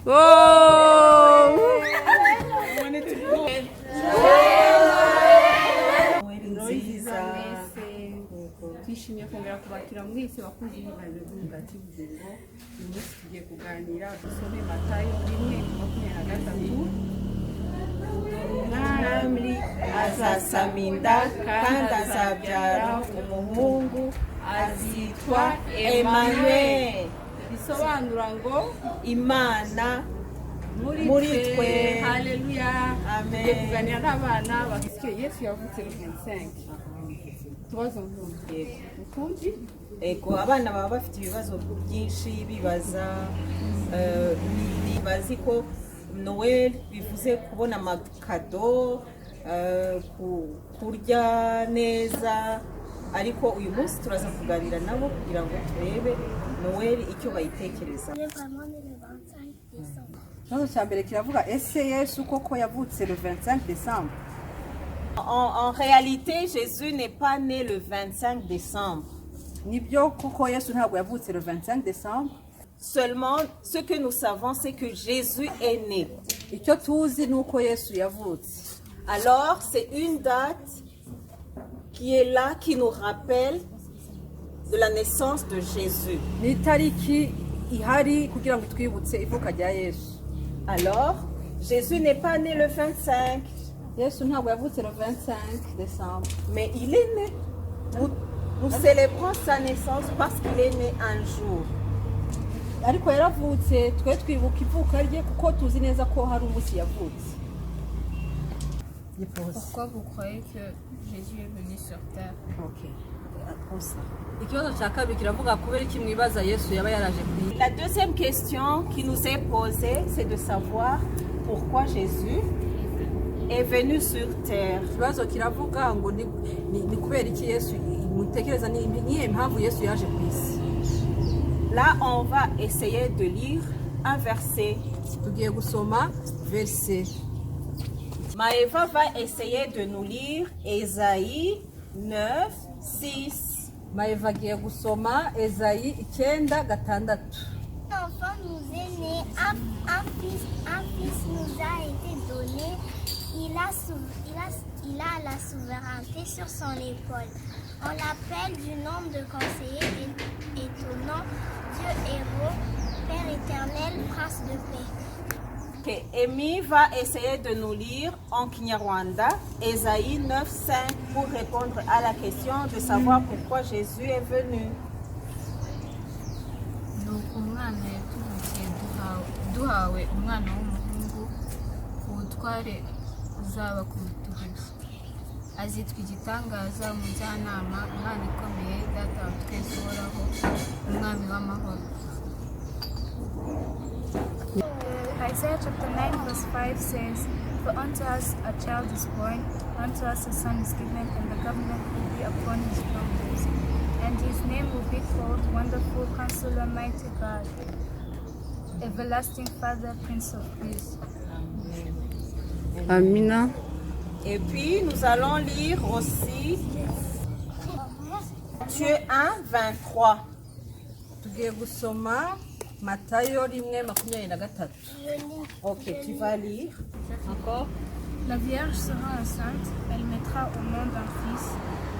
Oh! Nziza. Twishimiye kongera kubakira mwese bakunzi b'ibiganiro by'umugati w'ubugingo. Uyu munsi tugiye kuganira, dusome Matayo 1:23. Umwami azasama inda kandi azabyara umuhungu, azitwa Emmanuel, bisobanura ngo Imana muri twe. Haleluya! Amen. Tugiye kuganira n'abana bafite Yesu yavutse le 25. Utubazo nk'urugero ukundi. Ego, abana baba bafite ibibazo byinshi bibaza, bazi ko Noel bivuze kubona amakado, kurya neza, ariko uyu munsi turaza kuganira nabo kugira ngo turebe Noel icyo bayitekereza. Il est vraiment né le 25 décembre. Ikibazo cya mbere kiravuga: ese Yesu koko yavutse le 25 décembre? En réalité, Jésus n'est pas né le 25 décembre. Nibyo koko, Yesu ntabwo yavutse le 25 décembre. Seulement, ce que nous savons, c'est que Jésus est né. Icyo tuzi ni uko Yesu yavutse. Alors, c'est une date qui est là, qui nous rappelle de la naissance de Jésus. Ni itariki ihari kugira ngo twibutse ivuka rya Yesu. Alors, Jésus n'est pas né le 25, Yesu ntabwo yavutse le 25 décembre, mais il est né. Nous, nous célébrons sa naissance parce qu'il est né un jour. Ariko yaravutse. Twe twibuka ivuka rye kuko tuzi neza ko hari umunsi yavutse. Pourquoi vous croyez que Jésus est venu sur terre? Okay. Ikibazo cya kabiri kiravuga: kubera iki mwibaza Yesu yaba yaraje ku isi? La deuxième question qui nous est posée, c'est de savoir pourquoi Jésus est venu sur terre. Ikibazo kiravuga ngo ni kubera iki Yesu mutekereza, ni niyihe mpamvu Yesu yaje ku isi? Là, on va essayer de lire un verset. Tugiye gusoma verset. Maëva va essayer de nous lire Ésaïe 9, 6. Maeva agiye gusoma Ezayi 9:6. Un enfant nous est né, un fils nous a été donné. Il a la souveraineté sur son épaule. On l'appelle du nom de conseiller étonnant, Dieu héros, Père éternel, Prince de paix. Ok, Amy va essayer de nous lire en Kinyarwanda Ésaïe 9, 5 pour répondre à la question de savoir pourquoi Jésus est venu. Nuko umwana yatuvukiye, duhawe umwana w'umuhungu, ubutware buzaba ku bitugu bye. Azitwa igitangaza, umujyanama, Imana ikomeye, Data wa twese uhoraho, Umwami w'amahoro. Isaiah chapter 9, verse 5 says, "For unto us a child is born, unto us a son is given, and the government will be upon his shoulders. And his name will be called Wonderful Counselor, Mighty God, Everlasting Father, Prince of Peace." Amina. Et puis, nous allons lire aussi Matthieu 1, 23. Tugiye gusoma Matayo 1:23. Ok, tu vas lire. Encore. La Vierge sera enceinte, elle mettra au monde un fils,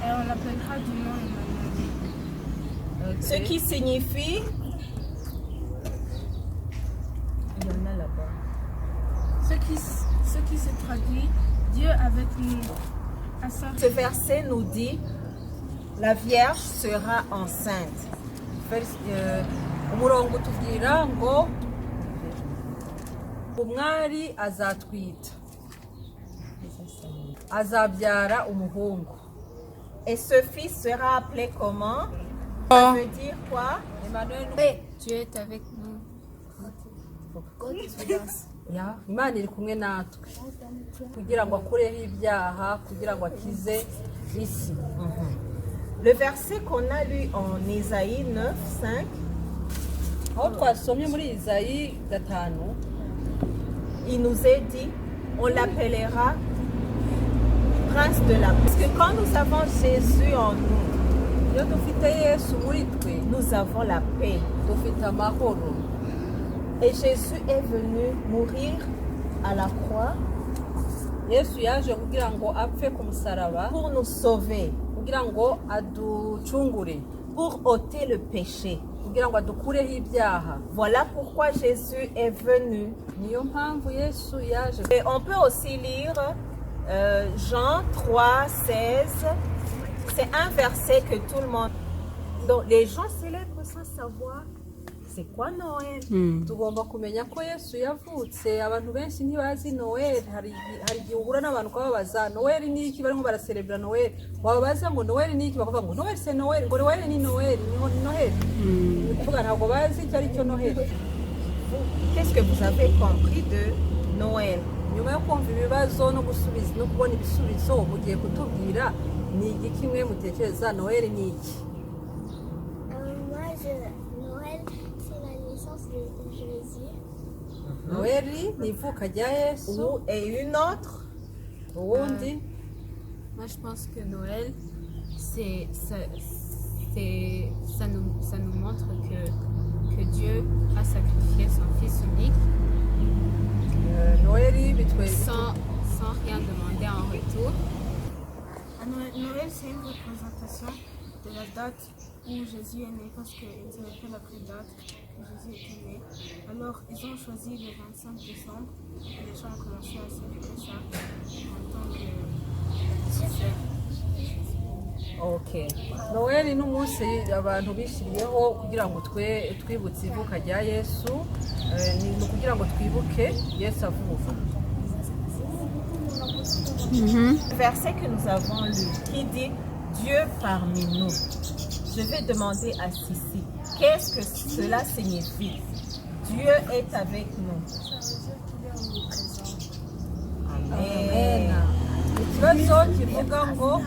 et on l'appellera du nom Emmanuel. Ce qui signifie. Il y en a là-bas. Ce qui se traduit Dieu avec nous. À Ce verset nous dit: la Vierge sera enceinte. Umurongo utubwira ngo umwari azatwita, azabyara umuhungu. Et ce fils sera appelé comment? Ça veut dire quoi? Emmanuel. Dieu est avec nous. Ya, Imana iri kumwe natwe, kugira ngo akureho ibyaha, kugira ngo akize isi. Le verset qu'on a lu en Ésaïe 9, 5, aho twasomye muri Izayi 5, il nous est dit: on l'appellera prince de la paix. Parce que quand nous avons Jésus en nous, iyo dufite Yesu muri twe, nous avons la paix. Dufite amahoro. Et Jésus est venu mourir à la croix Yesu yaje kugira ngo apfe ku musaraba pour nous sauver, kugira ngo aducungure, pour ôter le péché. Kugira ngo adukureho ibyaha. Voilà pourquoi Jésus est venu. Niyo mpamvu Yesu yaje. Et on peut aussi lire Jean 3, 16. C'est un verset que tout le monde. Donc les gens célèbrent sans savoir c'est quoi Noël. Tugomba kumenya ko Yesu yavutse. Abantu benshi ntibazi Noel. Hari igihe uhura n'abantu ukababaza Noel ni iki, barimo baraserebura Noel, wababaza ngo Noel ni iki, bakavuga ngo Noel c'est Noel, ngo Noel ni Noel, niho Noheli, ni ukuvuga ntabwo bazi icyo ari cyo Noheli. Qu'est-ce que vous avez compris de Noël? Nyuma yo kumva ibibazo no gusubiza no kubona ibisubizo, mugiye kutubwira ni igiki mwe mutekereza Noel ni iki? Moi, Noël, c'est la naissance de Jésus. Noel ni ivuka rya Yesu. Ou, et une autre? Uwundi? Moi, je pense que Noël, c'est ça, ça nous montre que Dieu a sacrifié son Fils unique Noel bitwe sans rien demander en retour. À Noël, Noël, c'est une représentation de la date où Jésus est né parce qu'ils ne savaient pas la vraie date que Jésus était né. Alors, ils ont choisi le 25 décembre et les gens ont commencé à célébrer ça en tant que anniversaire. Ok. Noel ni umunsi abantu bishyiriyeho kugira ngo twe twibutse ivuka rya Yesu, ni ukugira ngo twibuke Yesu avuka. Le verset que nous avons lu qui dit Dieu parmi nous. Je vais demander à Sissi, qu'est-ce que cela signifie? Dieu est avec nous. Ça veut dire qu'il est omniprésent. Amen. Ikibazo kivuga ngo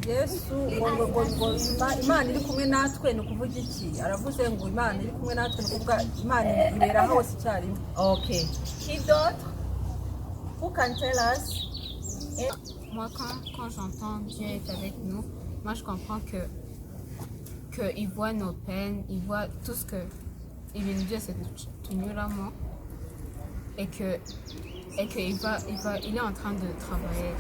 Yesu ngo Imana iri kumwe natwe ni ukuvuga iki? Aravuze ngo Imana iri kumwe natwe ni ukuvuga Imana ibera hose icyarimwe. Ok. Qui d'autre? Who can tell us? Moi, quand j'entends Dieu est avec nous, moi je comprends que il voit nos peines, il voit tout ce que ibintu byose tunyuramo et que il est en train de travailler.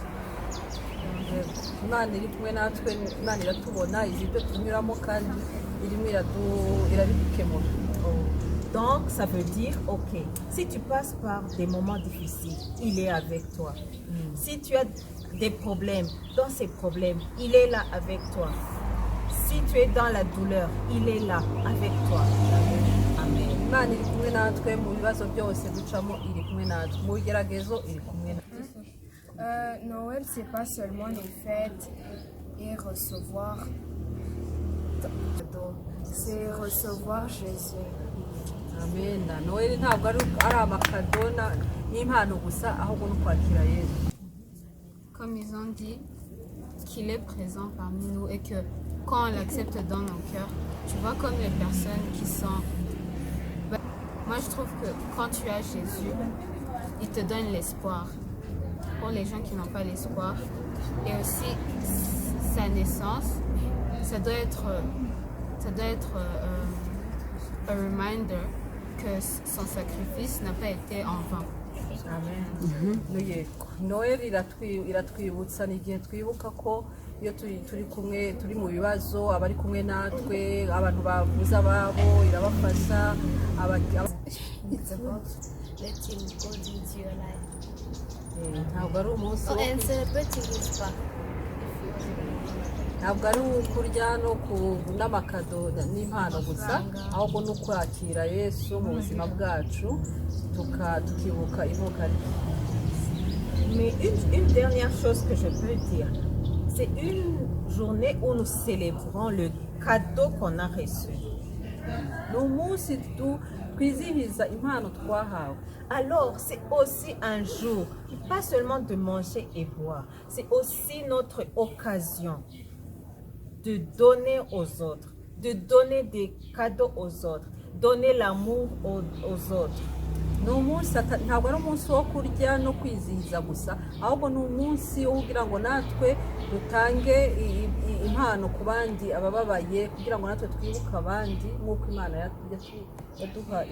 Imana iri kumwe natwe, Imana iratubona, izi ibyo tunyuramo kandi irimo irabidukemura. Donc, ça veut dire, ok, si tu passes par des moments difficiles, il est avec toi. Si tu as des problèmes, dans ces problèmes, il est là avec toi. Si tu es dans la douleur, il est là avec toi. Amen. Imana iri kumwe natwe mu bibazo byose ducamo, iri kumwe natwe mu bigeragezo, iri kumwe natwe. Noël, c'est pas seulement les fêtes et recevoir cadeaux, c'est recevoir Jésus. Amen. Noheli ntabwo ari amakado n'impano gusa, ahubwo no kwakira Yesu. Comme ils ont dit, qu'il est présent parmi nous et que quand on l'accepte dans nos cœurs, tu vois comme les personnes qui sont. Bah, moi, je trouve que quand tu as Jésus, il te donne l'espoir. Pour les gens qui n'ont pas l'espoir. Et aussi, sa naissance, ça doit être a reminder que son sacrifice n'a pas été en vain. Amen. Yego, Noheli iratwibutsa, ni igihe twibuka ko iyo turi kumwe, turi mu bibazo, abari kumwe natwe, abantu babuze ababo irabafasha. It's about letting God into your life. Ntabwo ari umunsi Oh, wo and celebrating His birth. Ntabwo ari ukurya no ku n'amakado n'impano gusa, ahubwo no kwakira Yesu mu buzima bwacu, tukibuka ivuka rye. Mais une dernière chose que je peux dire, c'est une journée où nous célébrons le cadeau qu'on a reçu. Ni umunsi twizihiza impano twahawe. Alors, c'est aussi un jour, pas seulement de manger et boire, c'est aussi notre occasion de donner aux autres, de donner des cadeaux aux autres, donner l'amour aux autres. Ni umunsi ntabwo ari umunsi wo kurya no kwizihiza gusa, ahubwo ni umunsi wo kugira ngo natwe dutange impano ku bandi, abababaye, kugira ngo natwe twibuke abandi nk'uko Imana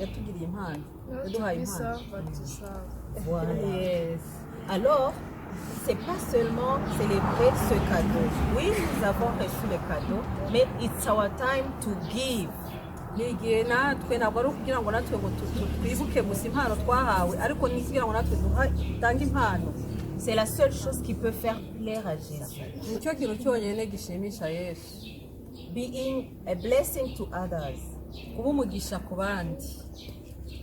yatugiriye impano, Not to yaduhaye be impano. served, but to serve. Voilà. Yes. Alors, c'est pas seulement célébrer ce cadeau. Oui, nous avons reçu le cadeau, mais it's our time to give. Ni igihe natwe, ntabwo ari ukugira ngo natwe ngo twibuke gusa impano twahawe, ariko ni kugira ngo natwe dutange impano. C'est la seule chose qui peut faire plaire à Jésus. Nicyo kintu cyonyine gishimisha Yesu. Being a blessing to others. Kuba umugisha ku bandi.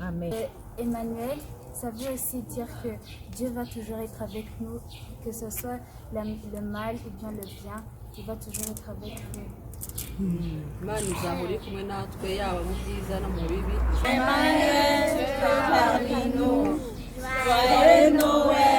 Amen. Emmanuel, ça veut aussi dire que Dieu va toujours être avec nous, que ce soit le mal ou bien le bien, il va toujours être avec nous. Imana izahora iri kumwe natwe, yaba mu byiza no mu bibi. Joyeux Noël.